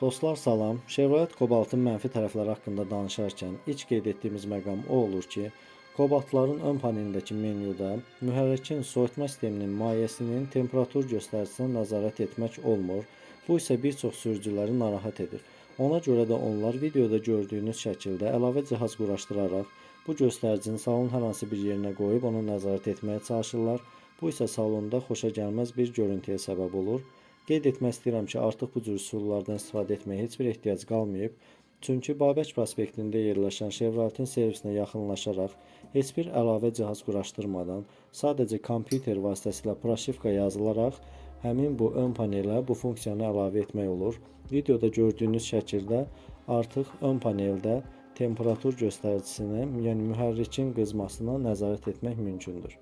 Dostlar, salam. Chevrolet Cobaltın mənfi tərəfləri haqqında danışarkən ilk qeyd etdiyimiz məqam o olur ki, Cobaltların ön panelindəki menyuda mühərrikin soyutma sisteminin mayesinin temperatur göstəricisini nəzarət etmək olmur. Bu isə bir çox sürücüləri narahat edir. Ona görə də onlar videoda gördüyünüz şəkildə əlavə cihaz quraşdıraraq bu göstəricini salonun hər hansı bir yerinə qoyub onu nəzarət etməyə çalışırlar. Bu isə salonda xoşagəlməz bir görüntüyə səbəb olur. Qeyd etmək istəyirəm ki, artıq bu cür üsullardan istifadə etməyə heç bir ehtiyac qalmayıb. Çünki Babək prospektində yerləşən Chevroletin servisinə yaxınlaşaraq heç bir əlavə cihaz quraşdırmadan, sadəcə kompüter vasitəsilə proşivka yazılaraq həmin bu ön panelə bu funksiyanı əlavə etmək olur. Videoda gördüyünüz şəkildə artıq ön paneldə temperatur göstəricisini, yəni mühərrikin qızmasına nəzarət etmək mümkündür.